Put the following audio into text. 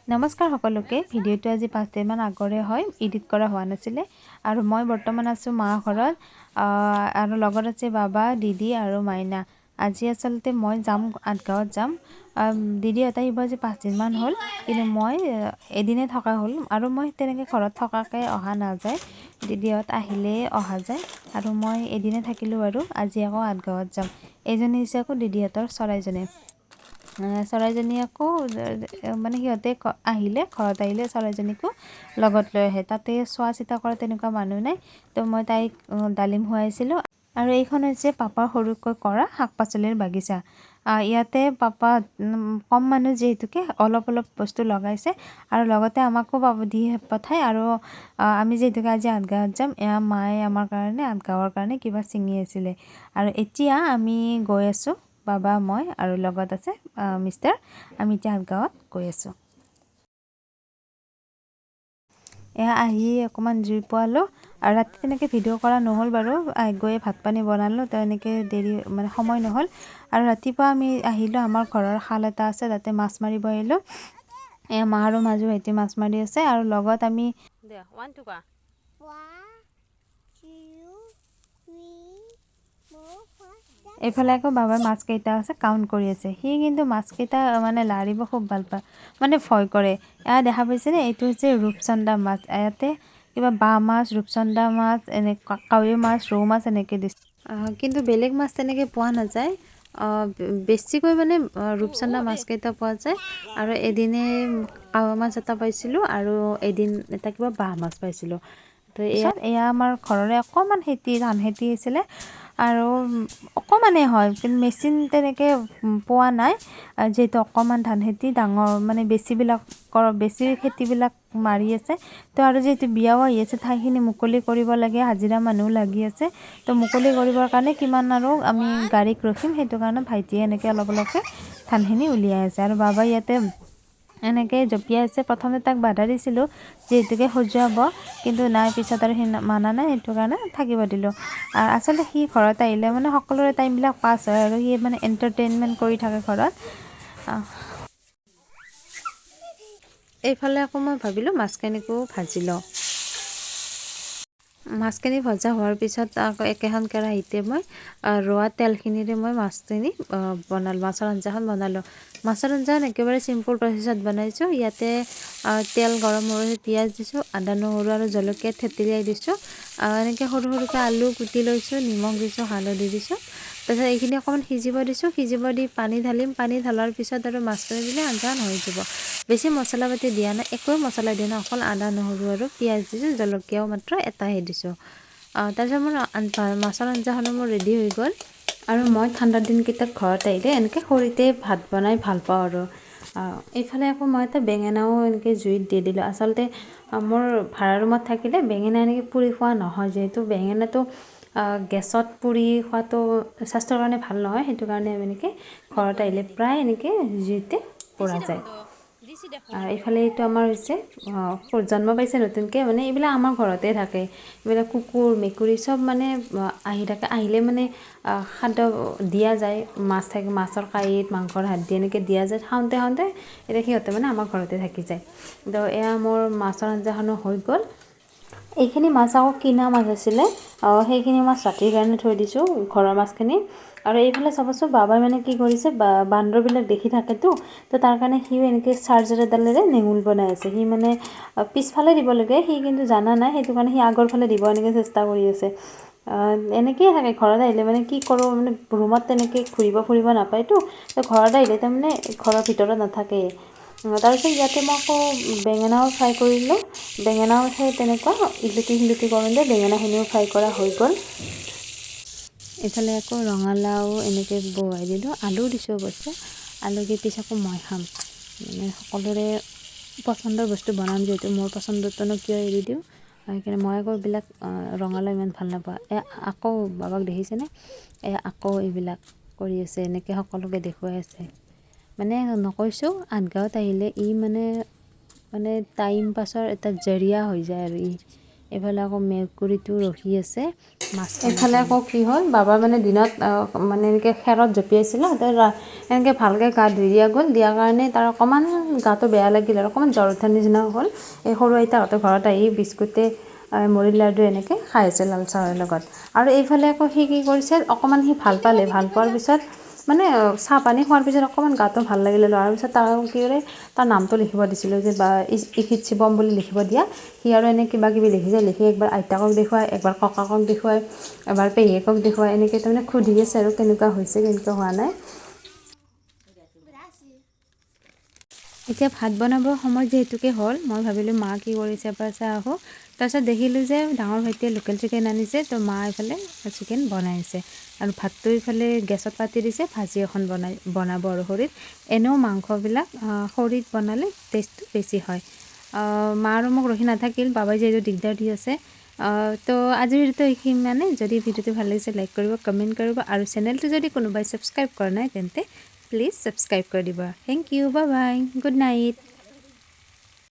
নমস্কাৰ সকলোকে। ভিডিঅ'টো আজি 5 দিনমান আগৰে হয়, এডিট কৰা হোৱা নাছিলে। আৰু মই বৰ্তমান আছোঁ মা ঘৰত আৰু লগত আছে বাবা, দিদি আৰু মাইনা। আজি আচলতে মই যাম, আঠগাঁৱত যাম। দিদিহঁত আহিব আজি 5 দিনমান হ'ল, কিন্তু মই এদিনে থকা হ'ল আৰু মই তেনেকৈ ঘৰত থকাকৈ অহা নাযায়। দিদিহঁত আহিলেই অহা যায় আৰু মই এদিনে থাকিলোঁ আৰু আজি আকৌ আঠগাঁৱত যাম। এইজনী হৈছে আকৌ দিদিহঁতৰ চৰাইজনী। চৰাইজনী আকৌ মানে সিহঁতে আহিলে, ঘৰত আহিলে চৰাইজনীকো লগত লৈ আহে। তাতে চোৱা চিতা কৰা তেনেকুৱা মানুহ নাই, তো মই তাইক ডালিম খুৱাইছিলোঁ। আৰু এইখন হৈছে পাপাৰ সৰুকৈ কৰা শাক পাচলিৰ বাগিচা। ইয়াতে পাপা কম মানুহ যিহেতুকে অলপ অলপ বস্তু লগাইছে আৰু লগতে আমাকো পাব দি পঠায়। আৰু আমি যিহেতুকে আজি আঠগাঁৱত যাম, এয়া মায়ে আমাৰ কাৰণে, আঠগাঁৱৰ কাৰণে কিবা ছিঙি আছিলে। আৰু এতিয়া আমি গৈ আছোঁ, বাবা, মই আৰু লগত আছে মিষ্টাৰ। আমি এতিয়া আঠগাঁৱত গৈ আছোঁ। এয়া আহি অকণমান জুই পোৱালোঁ আৰু ৰাতি তেনেকৈ ভিডিঅ' কৰা নহ'ল বাৰু। গৈয়ে ভাত পানী বনালোঁ, তো এনেকৈ দেৰি মানে সময় নহ'ল। আৰু ৰাতিপুৱা আমি আহিলোঁ, আমাৰ ঘৰৰ খাল এটা আছে, তাতে মাছ মাৰিব আহিলোঁ। এয়া মা আৰু মাজু ভাইটি মাছ মাৰি আছে আৰু লগত আমি ওৱান টু কোৱা। One, two, three, four, five, six. এইফালে আকৌ বাবাই মাছকেইটা আছে কাউণ্ট কৰি আছে। সি কিন্তু মাছকেইটা মানে লাৰিব খুব ভাল পায়, মানে ভয় কৰে। এয়া দেখা পাইছেনে? এইটো হৈছে ৰূপচন্দা মাছ। ইয়াতে কিবা বাহ মাছ, ৰূপচন্দা মাছ, এনেকুৱা কাৱৈ মাছ, ৰৌ মাছ এনেকৈ দিছে। কিন্তু বেলেগ মাছ তেনেকৈ পোৱা নাযায়। বেছিকৈ মানে ৰূপচন্দা মাছকেইটা পোৱা যায়। আৰু এদিনে কাৱৈ মাছ এটা পাইছিলোঁ আৰু এদিন এটা কিবা বাহ মাছ পাইছিলোঁ। তো এয়া আমাৰ ঘৰৰে অকণমান খেতি, ধান খেতি আছিলে আৰু অকণমানেই হয়, কিন্তু মেচিন তেনেকৈ পোৱা নাই। যিহেতু অকণমান ধান খেতি, ডাঙৰ মানে বেছিবিলাকৰ বেছি খেতিবিলাক মাৰি আছে। তো আৰু যিহেতু বিয়াও আহি আছে, ঠাইখিনি মুকলি কৰিব লাগে, হাজিৰা মানুহ লাগি আছে। তো মুকলি কৰিবৰ কাৰণে কিমান আৰু আমি গাড়ীক ৰখিম, সেইটো কাৰণে ভাইটিয়ে এনেকৈ অলপ অলপকৈ ধানখিনি উলিয়াই আছে। আৰু বাবাই ইয়াতে এনেকৈ জঁপিয়াই আছে। প্ৰথমতে তাক বাধা দিছিলোঁ যিহেতুকে খজুৱাব, কিন্তু নাই, পিছত আৰু সি মানা নাই, সেইটো কাৰণে থাকিব দিলোঁ। আৰু আচলতে সি ঘৰত আহিলে মানে সকলোৰে টাইমবিলাক পাছ হয় আৰু সি মানে এণ্টাৰটেইনমেণ্ট কৰি থাকে ঘৰত। এইফালে আকৌ মই ভাবিলোঁ মাছখিনিকো ভাজি লওঁ। মাছখিনি ভজা হোৱাৰ পিছত আকৌ একেখন কেৰাহীতে মই ৰোৱা তেলখিনিৰে মই মাছখিনি বনালোঁ, মাছৰ আঞ্জাখন বনালোঁ। মাছৰ আঞ্জাখন একেবাৰে চিম্পুল প্ৰচেছত বনাইছোঁ। ইয়াতে তেল গৰম হৈ পিঁয়াজ দিছোঁ, আদা, নহৰু আৰু জলকীয়া থেতেলিয়াই দিছোঁ। এনেকৈ সৰু সৰুকৈ আলু কুটি লৈছোঁ, নিমখ দিছোঁ, হালধি দিছোঁ। তাৰপিছত এইখিনি অকণমান সিজিব দিছোঁ। সিজিব দি পানী ঢালিম। পানী ঢালাৰ পিছত আৰু মাছখিনি দিলে আঞ্জাখন হৈ যাব। বেছি মছলা পাতি দিয়া নাই, একোৱে মছলা দিয়া নাই, অকল আদা, নহৰু আৰু পিঁয়াজ দিছোঁ, জলকীয়াও মাত্ৰ এটাহে দিছোঁ। তাৰপিছত মোৰ মাছৰ আঞ্জাখনো মোৰ ৰেডি হৈ গ'ল। আৰু মই ঠাণ্ডাৰ দিনকেইটাত ঘৰত আহিলে এনেকৈ খৰিতে ভাত বনাই ভাল পাওঁ। আৰু এইফালে আকৌ মই এটা বেঙেনাও এনেকৈ জুইত দি দিলোঁ। আচলতে মোৰ ভাড়া ৰুমত থাকিলে বেঙেনা এনেকৈ পুৰি খোৱা নহয়, যিহেতু বেঙেনাটো গেছত পুৰি খোৱাটো স্বাস্থ্যৰ কাৰণে ভাল নহয়। সেইটো কাৰণে এনেকৈ ঘৰত আহিলে প্ৰায় এনেকৈ জুইতে পোৰা যায়। আৰু এইফালে এইটো আমাৰ হৈছে, জন্ম পাইছে নতুনকৈ। মানে এইবিলাক আমাৰ ঘৰতে থাকে। এইবিলাক কুকুৰ, মেকুৰী চব মানে আহি থাকে। আহিলে মানে খাদ্য দিয়া যায়। মাছ থাকে, মাছৰ কাঁইট, মাংসৰ হাড্ডি এনেকৈ দিয়া যায়। খাওঁতে খাওঁতে এতিয়া সিহঁতে মানে আমাৰ ঘৰতে থাকি যায়। তো এয়া মোৰ মাছৰ আঞ্জাখনো হৈ গ'ল। এইখিনি মাছ আকৌ কিনা মাছ আছিলে, সেইখিনি মাছ ৰাতিৰ কাৰণে থৈ দিছোঁ, ঘৰৰ মাছখিনি। আৰু এইফালে চাবচোন, বাবাই মানে কি কৰিছে। বান্দৰবিলাক দেখি থাকেতো, তো তাৰ কাৰণে সিও এনেকৈ চাৰ্জাৰ এডালেৰে নেঙুল বনাই আছে। সি মানে পিছফালে দিব লাগে, সি কিন্তু জানা নাই, সেইটো কাৰণে সি আগৰ ফালে দিব এনেকৈ চেষ্টা কৰি আছে। এনেকৈয়ে থাকে ঘৰত আহিলে। মানে কি কৰোঁ, মানে ৰুমত তেনেকৈ ঘূৰিব ফুৰিব নাপায়তো, তো ঘৰত আহিলে তাৰমানে ঘৰৰ ভিতৰত নাথাকে। তাৰপিছত ইয়াতে মই আকৌ বেঙেনাও ফ্ৰাই কৰিলোঁ। বেঙেনাও সেই তেনেকুৱা ইলুটি সিলুটি কৰোঁতে বেঙেনাখিনিও ফ্ৰাই কৰা হৈ গ'ল। এইফালে আকৌ ৰঙালাও এনেকৈ বহুৱাই দিলোঁ, আলুও দিছোঁ অৱশ্যে। আলু কেইপিচ আকৌ মই খাম। মানে সকলোৰে পচন্দৰ বস্তু বনাম যিহেতু, মোৰ পচন্দটোনো কিয় এৰি দিওঁ? সেইকাৰণে মই আকৌ এইবিলাক ৰঙালাও ইমান ভাল নাপাওঁ। আকৌ বাবাক দেখিছেনে? আকৌ এইবিলাক কৰি আছে, এনেকৈ সকলোকে দেখুৱাই আছে। মানে নকৈছোঁ, আঠগাঁৱত আহিলে ই মানে মানে টাইম পাছৰ এটা জৰিয়া হৈ যায়। আৰু ই এইফালে আকৌ মেকুৰীটো ৰখি আছে মাছ। এইফালে আকৌ কি হ'ল, বাবা মানে দিনত মানে এনেকৈ খেৰত জঁপিয়াইছিলে, এনেকৈ ভালকৈ গা ধুই দিয়া গ'ল, দিয়াৰ কাৰণে তাৰ অকণমান গাটো বেয়া লাগিল আৰু অকণমান জ্বৰ উঠাৰ নিচিনা হ'ল। এই সৰু আইতাহঁতৰ ঘৰত আহি বিস্কুটে, মুড়ি লাডু এনেকৈ খাই আছে লাল চাহৰ লগত। আৰু এইফালে আকৌ সি কি কৰিছে, অকণমান সি ভাল পালে, ভাল পোৱাৰ পিছত মানে চাহ পানী খোৱাৰ পিছত অকণমান গাটো ভাল লাগিলে লোৱাৰ পিছত তাৰ কি কৰে, তাৰ নামটো লিখিব দিছিলোঁ যে বা ইশিত শিৱম বুলি লিখিব দিয়া। সি আৰু এনে কিবা কিবি লিখিছে, লিখি একবাৰ আইতাকক দেখুৱাই, একবাৰ ককাকক দেখুৱাই, এবাৰ পেহীয়েকক দেখুৱাই, এনেকৈ তাৰমানে সুধি আছে আৰু কেনেকুৱা হৈছে, কেনেকুৱা হোৱা নাই। এতিয়া ভাত বনাবৰ সময় যিহেতুকে হ'ল, মই ভাবিলোঁ মা কি কৰিছে এবাৰ চাই আহোঁ। তাৰপিছত দেখিলোঁ যে ডাঙৰ ভাইটিয়ে লোকেল চিকেন আনিছে, তো মা এইফালে চিকেন বনাই আছে আৰু ভাতটো ইফালে গেছত পাতি দিছে, ভাজি এখন বনাব আৰু খৰিত। এনেও মাংসবিলাক খৰিত বনালে টেষ্টটো বেছি হয়। মা আৰু মোক ৰখি নাথাকিল, বাবাই যিহেতু দিগদাৰ দি আছে। তো আজিৰ ভিডিঅ'টো এইখিনিমানে। যদি ভিডিঅ'টো ভাল লাগিছে, লাইক কৰিব, কমেণ্ট কৰিব আৰু চেনেলটো যদি কোনোবাই ছাবস্ক্ৰাইব কৰা নাই, তেন্তে প্লিজ ছাবস্ক্ৰাইব কৰি দিব। Thank you, bye bye, good night.